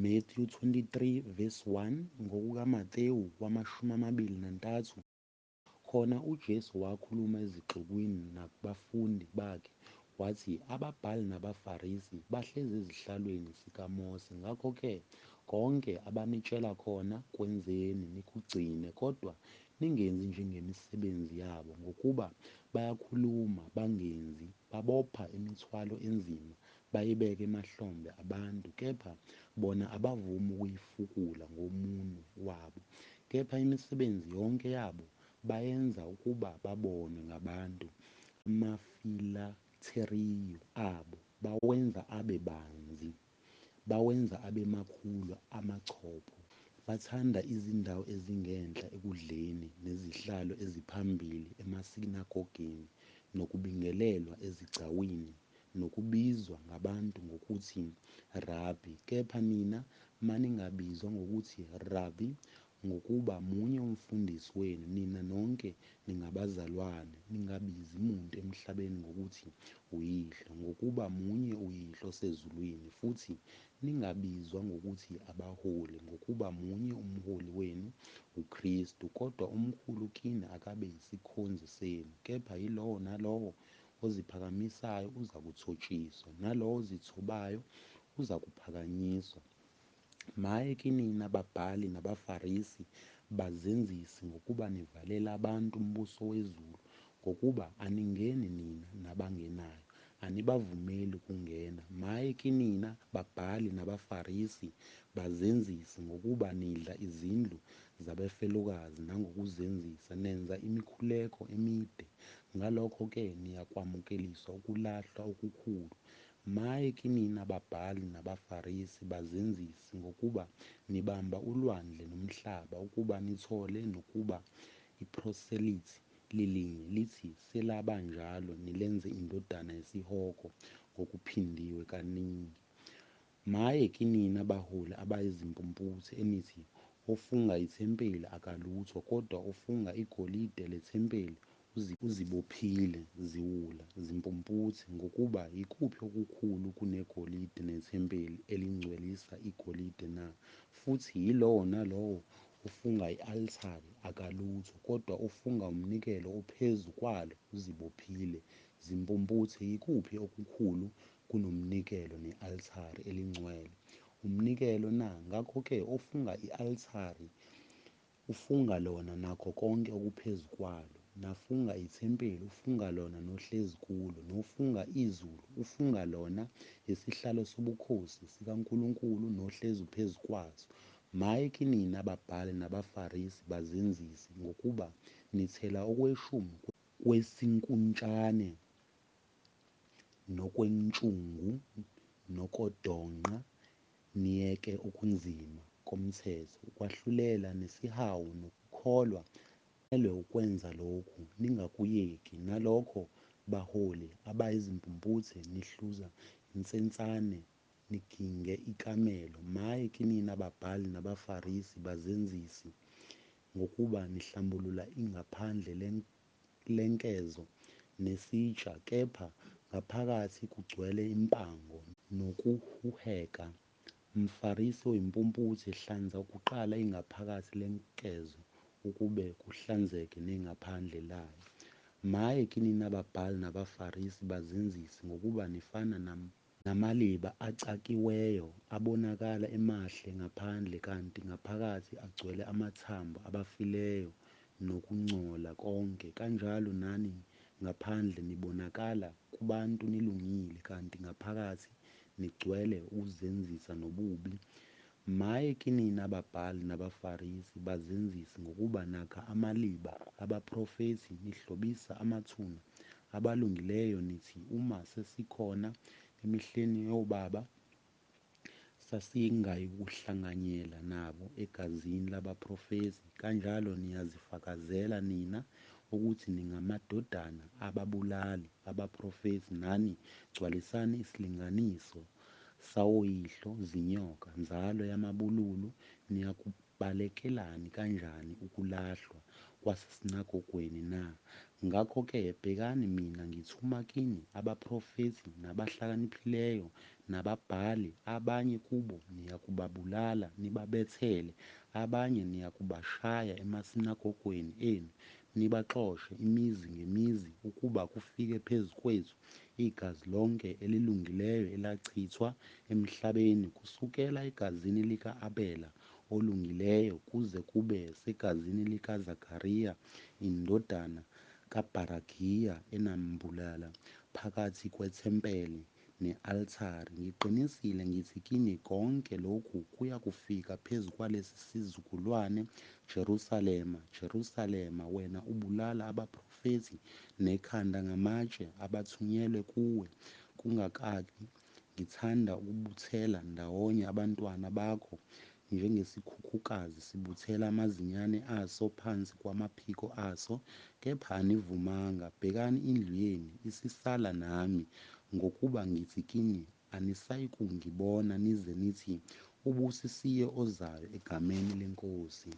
Matthew 23 verse 1 NgokukaMathewu 23. Khona uJesu wakhuluma ezixukwini nakubafundi bakhe, wathi, Ababhali nabaFarisi bahlezi esihlalweni sikaMose. Ngakho-ke konke abanitshela khona, kwenzeni, nikugcine, kodwa ningenzi njengemisebenzi yabo, ngokuba bayakhuluma, bangenzi. Babopha imithwalo enzima, bayibeke emahlombe abantu, kepha bona abavumi ukuyifukula ngomunwe wabo. Kepha imisebenzi yonke yabo bayenza ukuba babonwe ngabantu, amafilaktheriyu abo bawenza abe banzi, bawenza abe makhulu amachopho. Bathanda izindawo ezingenhla ekudleni, nezihlalo eziphambili emasinagogeni, nokubingelelwa ezigcawini, nokubizwa ngabantu ngokuthi, Rabi. Kepha nina maningabizwa ngokuthi, Rabi, ngokuba munye umfundisi wenu, nina nonke ningabazalwane. Ningabizi muntu emhlabeni ngokuthi uyihlo, ngokuba munye uYihlo osezulwini. Futhi ningabizwa ngokuthi abaholi, ngokuba munye umholi wenu, uKristu. Kodwa omkhulu kini akabe yisikhonzi senu. Kepha yilowo nalowo oziphakamisayo uzakuthotshiswa, nalowo ozithobayo uzakuphakanyiswa. Maye kinina babhali nabaFarisi, bazenzisi, ngokuba nivalela abantu umbuso wezulu, ngokuba aningeni nina, nabangenayo anibavumeli ukungena. Maye kinina babhali nabaFarisi, bazenzisi, ngokuba nidla izindlu zabafelokazi nangokuzenzisa nenza imikhuleko emide, ngalokho-ke niyakwamukeliswa ukulahlwa okukhulu. Maye kinina babhali nabaFarisi, bazenzisi, ngokuba nibamba ulwandle nomhlaba ukuba nithole nokuba iproselithe lilinye, lithi selaba njalo nilenze indodana yesihogo ngokuphindiwe kaningi. Maye kinina baholi abayizimpumputhe, enithi, Ofunga ithempeli akalutho, kodwa ofunga igolide lethempeli uzibophile. Ziwula, zimpumputhe, ngokuba yikuphi okukhulu kunegolide nethempeli elingcwelisa igolide na? Futhi yilowo nalowo ofunga i-altare akalutho, kodwa ofunga umnikelo ophezu kwalo uzibophile. Zimpumputhe, yikuphi okukhulu kunomnikelo ne-altare elingcwele umnikelo na? Ngakho-ke ofunga i-altare ufunga lona nakho konke okuphezu kwalo, nofunga ithempeli ufunga lona nohlezi kulo. Nofunga izulu ufunga lona isihlalo sobukhosi sikaNkulunkulu nohlezi phezu kwaso. Maye kinina babhali nabaFarisi, bazenzisi, ngokuba nithela okweshumi kwesinkuntshane nokwentshungu nokodonqa, niyeke okunzima komthetho, ukwahlulela, nesihawu, nokukholwa, nimelwe ukwenza lokhu, ningakuyeki nalokho. Baholi abayizimpumputhe, nihluza insensane niginge ikamela. Maye kinina babhali nabaFarisi, bazenzisi, ngokuba nihlambulula ingaphandle lenkezo nesitsha, kepha ngaphakathi kugcwele impango nokuhuheka. MFarisi oyimpumputhe, hlanza kuqala ingaphakathi lenkezo, ukuba kuhlanzeke nengaphandle layo. Maye kinina babhali nabaFarisi, bazenzisi, ngokuba nifana namaliba acakiweyo, abonakala emahle ngaphandle, kanti ngaphakathi agcwele amathambo abafileyo nokungcola konke. Kanjalo nani ngaphandle nibonakala kubantu nilungile, kanti ngaphakathi nigcwele ukuzenzisa nobubi. Maye kinina babhali nabaFarisi, bazenzisi, ngokuba nakha amaliba abaprofethi, nihlobisa amathuna abalungileyo, nithi, Uma sasikhona emihleni yobaba, sasingayikuhlanganyela nabo egazini labaprofethi. Kanjalo niyazifakazela nina ukuthi ningamadodana ababulali abaprofethi. Nani gcwalisani isilinganiso sawoyihlo. Zinyoka, nzalo yamabululu, niyakubalekelani kanjani ukulahlwa kwasesinagogweni na? Ngakho-ke, bhekani, mina ngithuma kini abaprofethi nabahlakaniphileyo nababhali, abanye kubo niyakubabulala nibabethele, abanye niyakubashaya emasinagogweni enu, nibaxoshe imizi ngemizi, ukuba kufike phezu kwethu igazi lonke elilungileyo elachithwa emhlabeni, kusukela egazini lika-Abela olungileyo kuze kube segazini likaZakariya indodana kaBharakiya, enambulala phakathi kwethempeli ne-altare. Ngiqinisile ngithi kini, Konke lokhu kuyakufika phezu kwalesi sizukulwane. Jerusalema, Jerusalema, wena obulala abaprofethi nekhanda ngamatshe abathunyelwe kuwe, kungaki ngithanda ukubuthela ndawonye abantwana bakho njengesikhukhukazi sibuthela amazinyane aso phansi kwamaphiko aso, kepha anivumanga. Bhekani, indlu yenu isisala nani. Ngokuba ngithi kini, Anisayikungibona nize nithi, Ubusisiwe ozayo egameni leNkosi.